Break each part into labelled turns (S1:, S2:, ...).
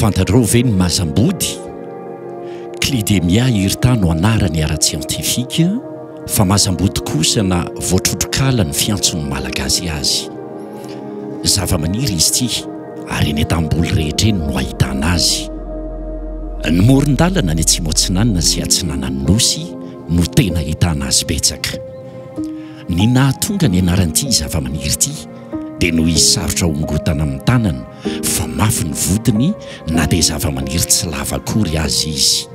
S1: Fantatrao ve ny mazambody? Clidemia hirta no anarany ara-tsiantifika fa mazambody kosa na voatrotrokala ny fiantson'ny Malagasy azy. Zavamaniry izy ity ary eny an-tanimboly rehetra eny no ahitana azy. Ny moron-dalana any atsimo atsinanana sy atsinanan'ny Nosy no tena ahitana azy betsaka. Ny nahatonga ny anaran'ity zavamaniry ity dia noho izy sarotra hongotana amin'ny tanana fa mafy ny vodiny na dia zavamaniry tsy lava akory aza izy.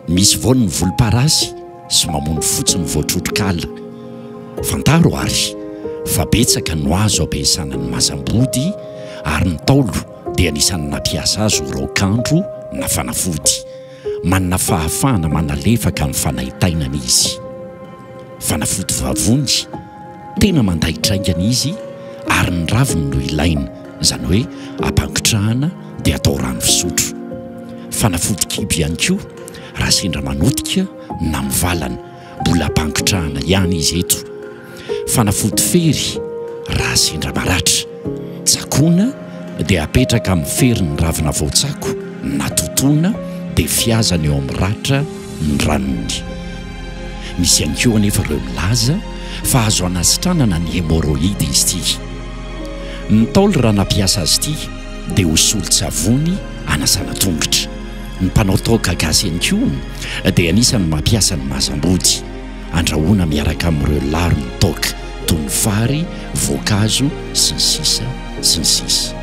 S1: Misy voany ny volomparasy sy mamony fotsy ny voatrotrokala. Fantaro àry fa betsaka no azo ampiasana ny mazambody ary ny Ntaolo dia anisan'ny nampiasa azy ho raokandro na fanafody. Manana fahafahana manalefaka ny fanaintainana izy. Fanafody vavony, tena mandaitra haingana izy ary ny raviny no ilaina, izany hoe ampangotrahana dia atao rano fisotro. Fanafody kibo ihany koa raha sendra manotika na mivalana. Mbola ampangotrahana ihany izy eto. Fanafody fery raha sendra maratra. Tsakoana dia apetraka amin'ny fery ny ravina voatsako na totoina dia fihazana eo amin'ny ratra ny ranony. Misy ihany koa anefa ireo milaza fa azo anasitranana ny hémorroïde izy ity. Ny Ntaolo raha nampiasa azy ity dia ho solon-tsavony anasana tongotra. Ny mpanao toaka gasy ihany koa dia anisan'ny mampiasa ny mazambody. Andrahoina miaraka amin'ireo laro ny toaka toy ny fary, voankazo, sy ny sisa sy ny sisa.